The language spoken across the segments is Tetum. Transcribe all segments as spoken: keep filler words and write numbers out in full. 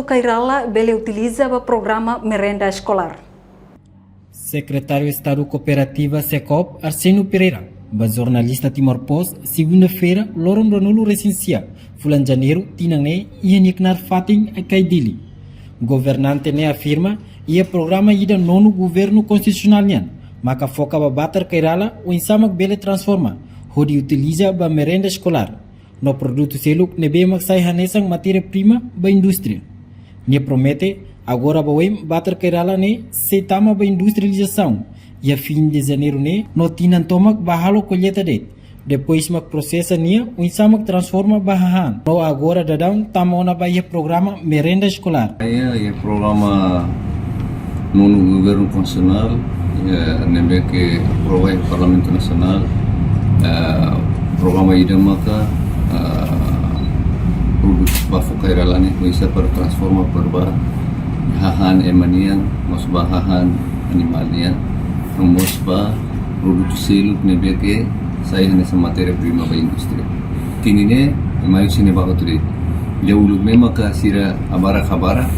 Kairala bele utiliza ba programa merenda eskolár. Sekretáriu Estadu Kooperativa SEKOOP, Arsênio Pereira, ba jornalista Timor Post, segunda-feira, loron ruanulu-resin-sia, fulan Janeiru, tinan ne'e, iha nia knaar fatin Akai, Dili. Governante ne'e afirma, iha programa ida nonu governu konstitusionál nian, maka foka ba batar kairala, oinsá mak bele transforma, hodi utiliza ba merenda eskolár. No produtu seluk ne'ebé mak sai hanesan matéria-prima ba indústria. Nia promete, agora ba oin batar kairala ne'e sei tama ba industrializasaun, iha fin de Janeiru ne'e, no tinan tomak ba halo kolleita de'it. Depois mak prosesa nia, oinsá mak transforma ba hahán. No agora daudaun tama ona ba iha programa merenda eskolár. Iha, iha programa nonu governu konstitusionál, eh, ne'ebé ke aprova iha Parlamentu Nasionál, eh, programa ida maka, eh, produtu bafo kairala ne'e, oinsá para transforma para ba hahán ema nian, mós ba hahán animál nian, no mós ba produtu seluk ne'ebé ke sai hanesan matéria-prima ba indústria. Tinan ne'e, mai husi ne'ebá hotu de'it. Iha uluk ne'e maka sira habarak-habarak.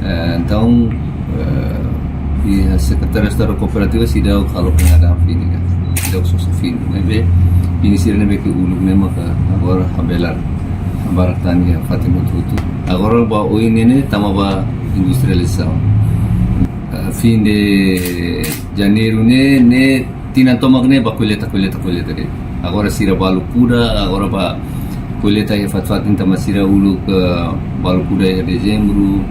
Eh, entaun, eh, iha Sekretáriu Estadu Kooperativa seidauk halo pengadaan fini ka, seidauk sosa fini. Ne'ebé, fini sira ne'ebé ke uluk ne'e maka agora habelar, habarak tan iha fatin hotu-hotu. Agora ba oin ne'e ne'e tama ba industrializasaun. Eh, fin de Janeiru ne'e, ne'e tinan tomak ne'e ba kolleita, kolleita, kolleita de'it. Agora sira balu kuda, agora ba kolleita iha fatin-fatin tanba sira uluk, eh, balu kuda iha Dezembru,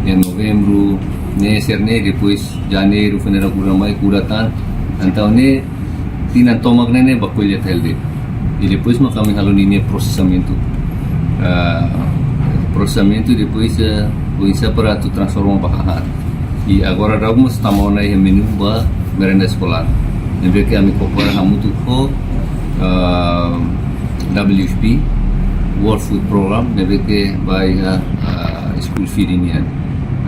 iha Novembru, ne'e sira ne'e depois Janeiru, Fevereiru kuda mai kuda tan, entaun ne'e tinan tomak ne'e ne'e ba kolleita hela de'it. I depois maka ami halo ninia prosesamentu. Ah, prosesamentu depois, eh, oinsá para atu transforma ba hahán. I agora daudaun mós tama ona iha menu ba merenda eskolár. Ne'ebé ke ami koopera hamutuk ho, ah, W F P, World Food Program, ne'ebé ke ba iha, ah, school feeding nian.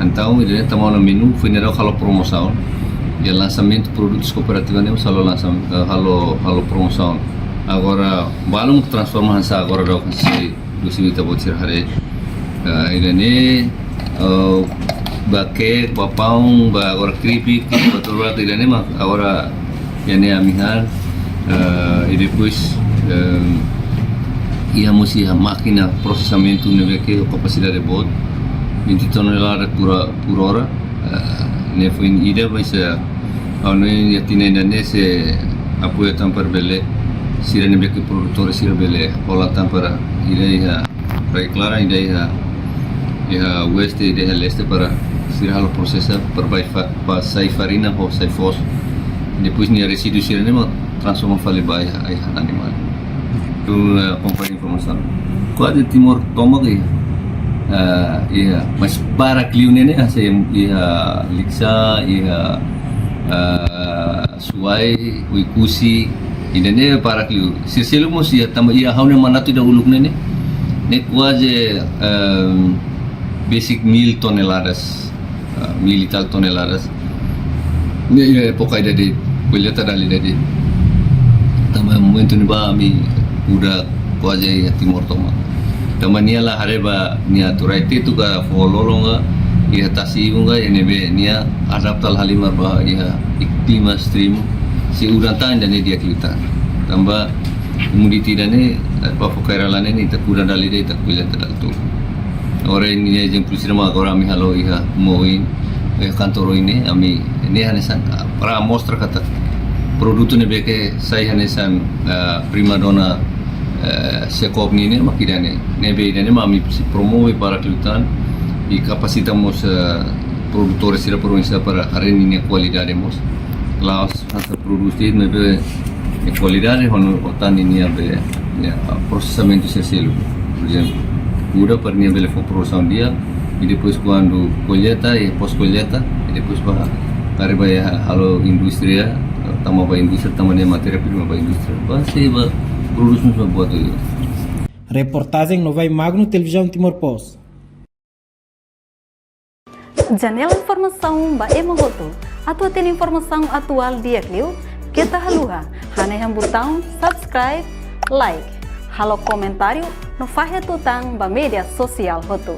Entaun, ida-ne'e tama ona menu, foin daudaun halo promosaun. Iha lansamentu produtus kooperativa ne'e mós halo lansam-, eh, halo, halo promosaun. Agora, balu mak transforma hanesan agora daudaun hanesan dusi bita buat sira haree. Eh, ida-ne'e, eh, ba cake, ba paun, ba agora keripik, ba turbata, ida-ne'e mak agora iha ne'e ami han, eh, i depois, eh, iha mós iha mákina prosesamentu ne'ebé ke kapasidade boot, vinte tonelada por, por hora, eh, ne'e foin ida, mas, eh, ha'u hanoin iha tinan ida-ne'e sei apoia tan para bele, sira ne'ebé ke produtór sira bele hola tan para ida iha Rai Klaran, ida iha, iha Oeste, ida iha Leste para sira halo prosesa para ba fa-, ba sai farina ho sai foos. Depois nia rezíduu sira-ne'e mak transforma fali ba iha, iha animál. Itu, eh, akompaña informasaun. Kuaze Timor tomak iha, eh, iha, mas barak liu ne'e ne'e, hanesan iha Likisá, iha, eh, Suai, Oekusi, ida-ne'e barak liu. Sira seluk mós iha, tanba iha ha'u-nia manatu ida uluk ne'e ne'e, ne'e kuaze, ehm, besik mil toneladas, ah, mil e tal toneladas. Ne'e iha époka ida de'it, kolleita dala ida de'it. Tanba momentu ne'ebá ami kuda kuaze iha Timor tomak. Tanba nia la haree ba nia atu rai tetu ka foho lolon ka, iha tasi-ibun ka, iha ne'ebé nia adapta la halimar ba iha klima extremu, se udan tan ida-ne'e di'ak liután. Tanba umiditi ida-ne'e, eh, bafo kairala ne'e ne'e ita kuda dala ida, ita kolleita dala tolu. Agora ne'e ezemplu sira mak agora ami halo iha uma oin, iha kantor oin ne'e, ami ne'e hanesan, ah, para amostra katak produtu ne'ebé ke sai hanesan, ah, primadona, eh, SEKOOP nian ne'e mak ida-ne'e. Ne'ebé ida-ne'e mak ami sei promove barak liután, i kapasita mós, eh, produtór sira para oinsá para haree ninia kualidade mós. La'ós hanesan produs de'it, maibé nia kualidade ho nia, ho tan ninia be, nia prosesamentu sira seluk. Por ezemplu, kuda para nia bele fó produsaun di'ak, i depois kuandu kolleita, i pós kolleita, i depois ba, kari ba iha halo indústria, tama ba indústria, tama nia matéria-prima ba indústria. Ba, sei ba, produs mós ba buat hotu. Reportajen Novai Magno, Televizaun Timor Post. Janela informasaun ba ema hotu. Atu hatene informasaun atuál di'ak liu, keta haluha hanehan butaun subscribe, like, halo komentáriu no fahe tutan ba média sosiál hotu.